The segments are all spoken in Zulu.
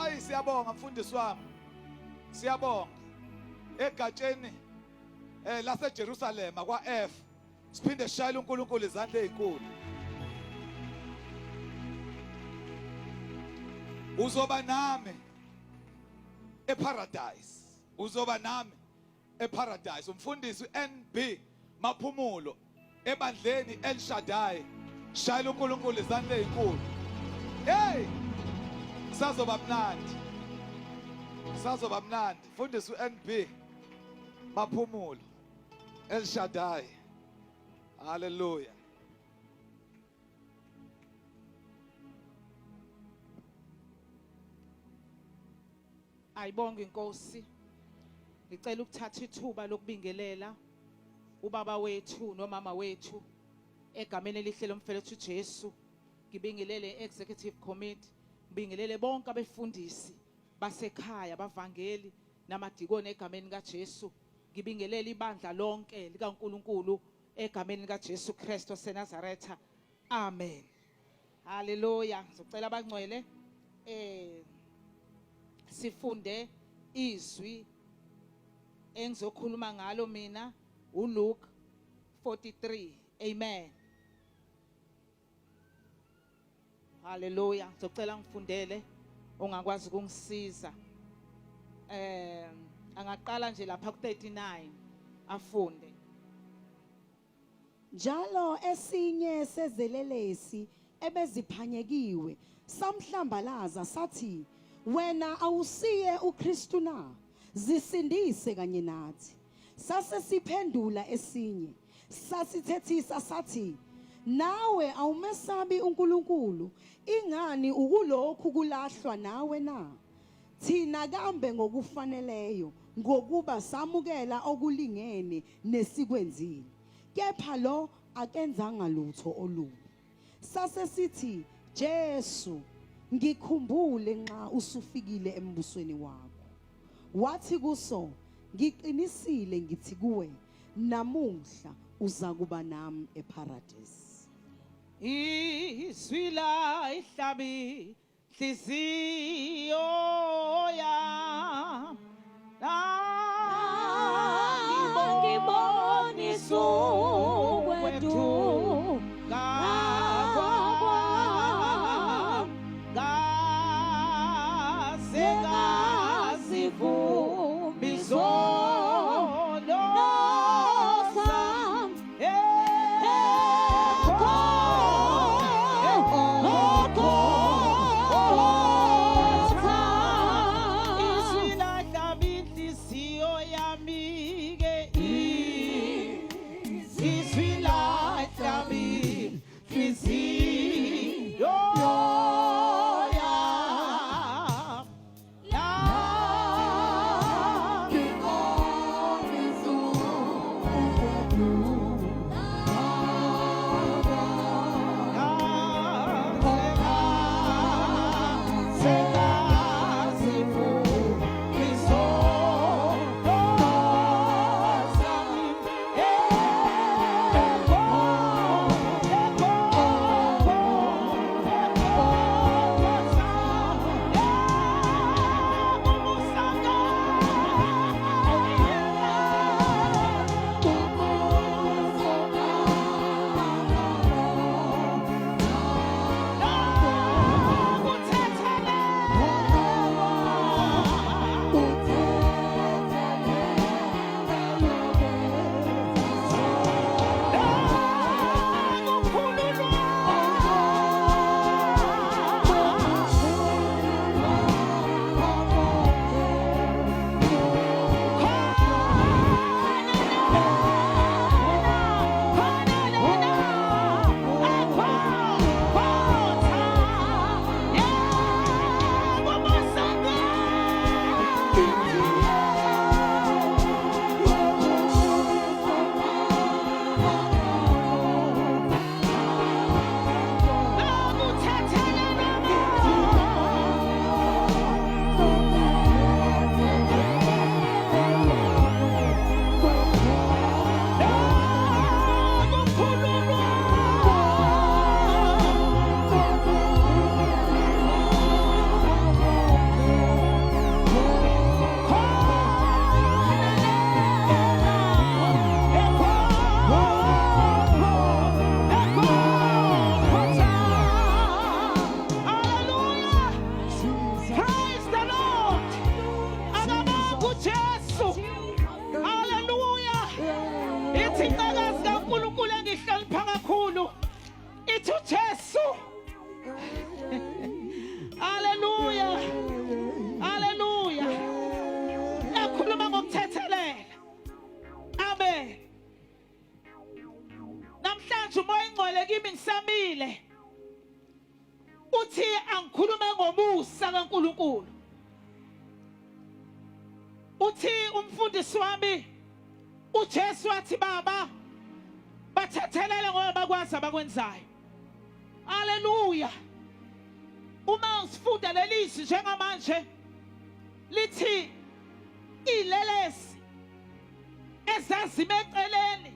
Hayi, siyabonga mfundisi wami, siyabonga egatsheni laseJerusalema kwa F. Siphinde sishayele uNkulunkulu izandla ezinkulu. Uzoba nami eParadise, uzoba nami eParadise. Umfundisi NB Maphumulo ebandleni El Shaddai. Shayela uNkulunkulu izandla ezinkulu. Hey, sazoba mnandi, sazoba mnandi. Mfundisi uNB Maphumulo, El Shaddai. Hallelujah. Ayibonge inkosi. Ngicela ukuthatha ithuba lokubingelela ubaba wethu nomama wethu egameni elihle lomfelethu Jesu. Ngibingelele executive committee, ngibingelele bonke abefundisi basekhaya, abavangeli namadikoni egameni kaJesu. Ngibingelele ibandla lonke likaNkuluNkulu egameni likaJesu Kristu waseNazaretha. Amen. Haleluya. Ngizocela abangcwele sifunde izwi engizokhuluma ngalo mina, uLuke 43. Amen. Haleluya. Ngizocela ngifundele ongakwazi ukungisiza. Angaqala nje lapha ku-39 afunde. Njalo esinye sezelelesi ebeziphanyekiwe samhlambalaza sathi, wena awusiye uKristu na? Zisindise kanye nathi. Sase siphendula esinye sasithethisa sathi, nawe awumesabi uNkulunkulu, ingani ukulokhu kulahlwa nawe na? Thina kambe ngokufaneleyo, ngokuba samukela okulingene nesikwenzile, kepha lo akenzanga lutho olubi. Sase sithi, Jesu, ngikhumbule nxa usufikile embusweni wakho. Wathi kuso, ngiqinisile ngithi kuwe, namuhla uzakuba nami eParadise. Izwi la ihlabi nhliziyo yami Ngibonisa ukwethu kwami ngaze ngazivuma izono zami. kimi ngisamile uthi angikhulume ngomusa kaNkuluNkulu. Uthi umfundisi wami uJesu wathi baba bathethelele ngoba bakwazi abakwenzayo. Haleluya. Uma sifunda leli zwi njengamanje lithi ilelesi ezazime eceleni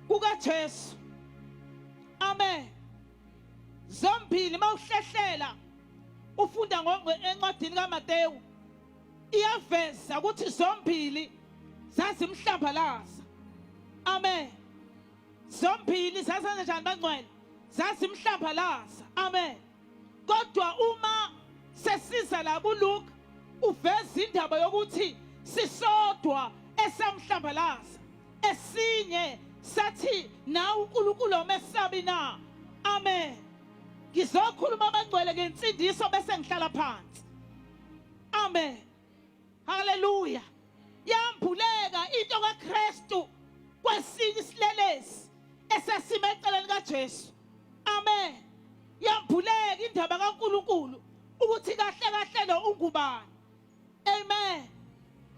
kukaJesu. Amen. Zombili mawuhlehlela ufunda encwadini kaMateyu iyaveza ukuthi zombili zazimhlambalaza. Amen. Zombili zazenza njani bangcwele? Zazimhlambalaza. Amen. Kodwa uma sesiza la kuLuke uveza indaba yokuthi sisodwa esamhlambalaza esinye sathi nawe uNkulunkulu omesabi na. Amen. Ngizokhuluma abangcwele ngensindiso bese ngihlala phansi. Amen. Haleluya. Yambuleka into kaKristu kwesinye isilelesi esasime eceleni kaJesu. Amen. Yambuleka indaba kaNkuluNkulu ukuthi kahle kahle lo ungubani. Amen.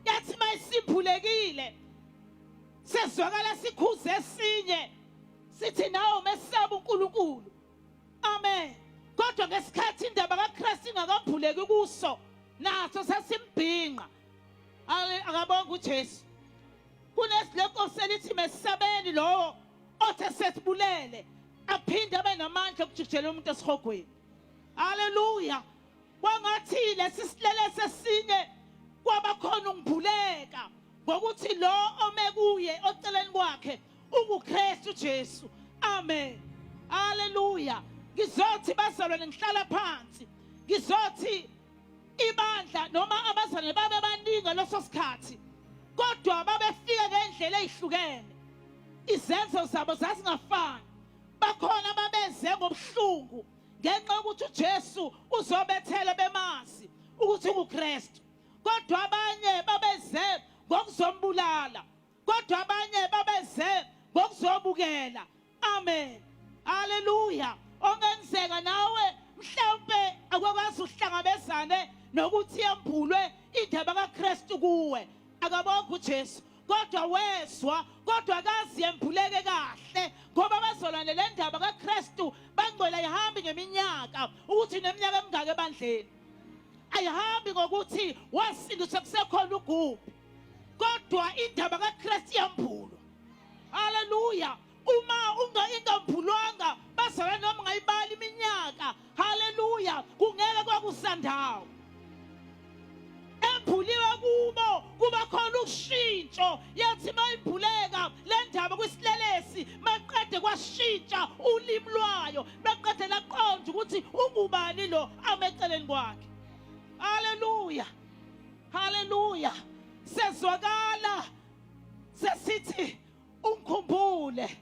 Yathi mayisimbulekile sezwakala sikhuze esinye sithi nawe mesaba uNkulunkulu. Amen. Kodwa ngesikhathi indaba kaKristu ingakambuleki kuso naso sasimbhinqa. Akabonga uJesu. Kunesileko selithi mesabeni lowo othe sesibulele aphinde abe namandla okujikijela umuntu esihogweni. Haleluya. Kwangathi lesi silele sesinye kwabakhona ungibuleka ngokuthi lo ome kuye oceleni kwakhe unguKristu Jesu. Amen. Haleluya. Ngizothi bazalwane ngihlala phansi. Ngizothi ibandla noma abazalwane babe baningi ngaleso sikhathi kodwa babefika ngendlela ezihlukene. Izenzo zabo zazingafani. Bakhona babeze ngobuhlungu ngenxa yokuthi uJesu uzobethela bemazi ukuthi unguKristu. Kodwa abanye babeze ngokuzombulala. Kodwa abanye babeze ngokuzobukela. Amen. Haleluya. Ongenzeka nawe mhlawumbe akwakwazi uhlangabezane nokuthi yembulwe indaba kaKristu kuwe. Akabonga uJesu. Kodwa wezwa kodwa akazi yembuleke kahle ngoba bazolwane le ndaba kaKristu bangcwele ayihambi ngeminyaka ukuthi neminyaka emingaka ebandleni. Ayihambi ngokuthi wasindiswa kusekhona ugumbi. Kodwa indaba kaKristu iyambulwa. Haleluya. Uma unga ingambulwanga bazalwane noma ungayibali iminyaka. Haleluya. Kungeke kwakusandawo. Embuliwe kubo kuba khona ushintsho yathi mayimbuleka le ndaba kwisilelesi maqede kwashintsha ulimi lwayo maqede laqonda ukuthi ungubani lo ameceleni kwakhe. Haleluya. Haleluya. Sezwakala sesithi ungikhumbule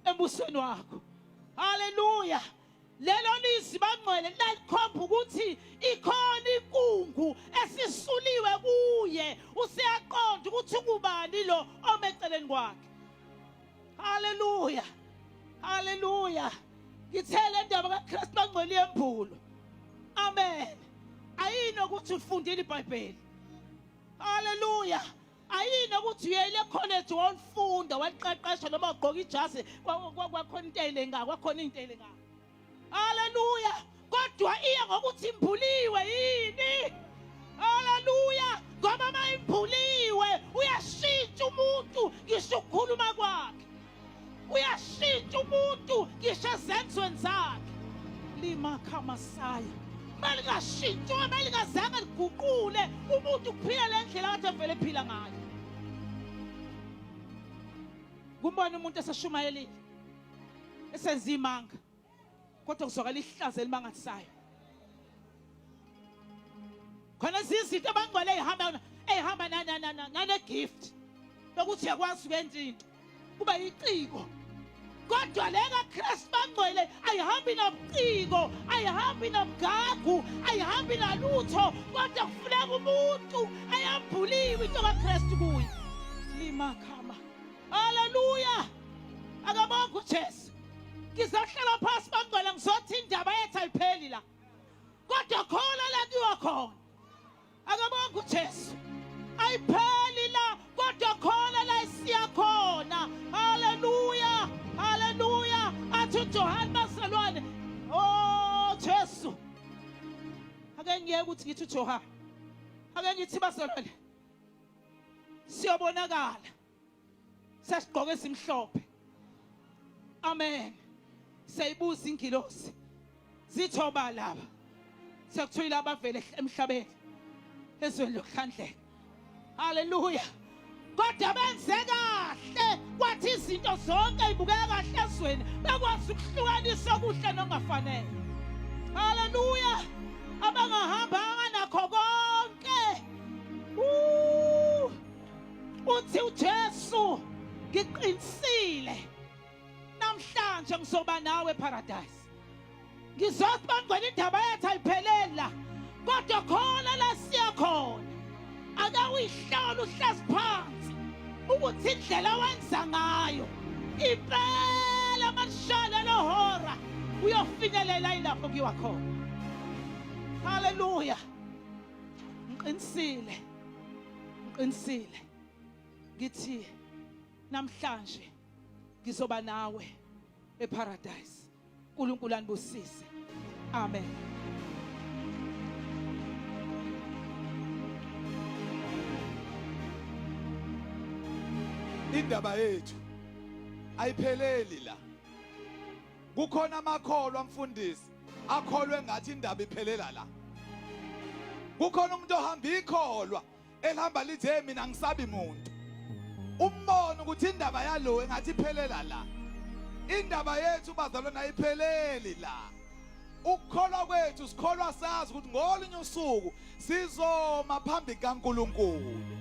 embusweni wakho. Haleluya. Lelo lizwi bangcwele lalikhomba ukuthi ikhona inkungu esisuliwe kuye, useyaqonda ukuthi ungubani lo omeceleni kwakhe. Haleluya. Haleluya. Ngithele indaba kaKristu bangcwele yembulo. Amen. Ayini ukuthi ufundile iBhayibheli. Haleluya. Ayini ukuthi uyele college wawufunda waliqeqesha noma ugqoka ijazi kwakhona into eyilengayo kwakhona into eyilengayo. Haleluya. Kodwa iya ngokuthi imbuliwe yini? Haleluya. Ngoba mayimbuliwe uyashintsha umuntu ngisho ukukhuluma kwakhe. Uyashintsha umuntu ngisho ezenzweni zakhe. Lima khamasaya. Malingashintshwa malingazange liguqule umuntu kuphila le ndlela kade vele ephila ngayo. Kumbona umuntu eseshumayelile esenza imanga kodwa kuzwakala ihlazo elimangalisayo. Khona izinto abangcwele eyihamba eyihamba nane gift yokuthi uyakwazi ukwenza into kuba yiciko kodwa le kaKristu bangcwele ayihambi nabuciko ayihambi nabugagu ayihambi nalutho kodwa kufuneka umuntu ayambuliwe into kaKristu kuye limakhama. Haleluya. Akabonga uJesu. Ngizohlala phansi bangcwele ngizothi indaba yethu ayipheli la. Kodwa khona la kuyiwa khona. Akabonge uJesu. Ayipheli la kodwa khona la isiya khona. Haleluya. Haleluya. Athi uJohane bazalwane. Oh Jesu. Ake ngiyeke ukuthi ngithi uJohane. Ake ngithi bazalwane. Siyobonakala. Sesigqoke esimhlophe. Amen. Seyibuza ingilosi. Zithoba laba. Sekuthiwa laba vele emhlabeni. Ezweni lokuhlandleka. Haleluya. Kodwa benze kahle kwathi izinto zonke ibukeka kahle ezweni bekwazi ukuhlukanisa okuhle nokungafanele. Haleluya. Abangahamba nakho konke. Uthi uJesu ngiqinisile namhlanje ngizoba nawe eparadise. Ngizothi bangcwele indaba yethu ayipheleli la kodwa khona la siya khona. Ake uyihlole uhlezi phansi ukuthi indlela wenza ngayo impela malishaya lelo hora uyofinyelela ilapho kuyiwa khona. Haleluya. Ngiqinisile. Ngiqinisile. Ngithi namhlanje ngizoba nawe eparadise. uNkulunkulu anibusise. Amen. Indaba yethu ayipheleli la. Kukhona amakholwa mfundisi akholwe ngathi indaba iphelela la. Kukhona umuntu ohamba ikholwa elihamba lithi hey mina ngisabi muntu. Umbona ukuthi indaba yalo engathi iphelela la. Indaba yethu bazalwane ayipheleli la. Ukukholwa kwethu sikholwa sazi ukuthi ngolunye usuku sizoma phambi kaNkuluNkulu.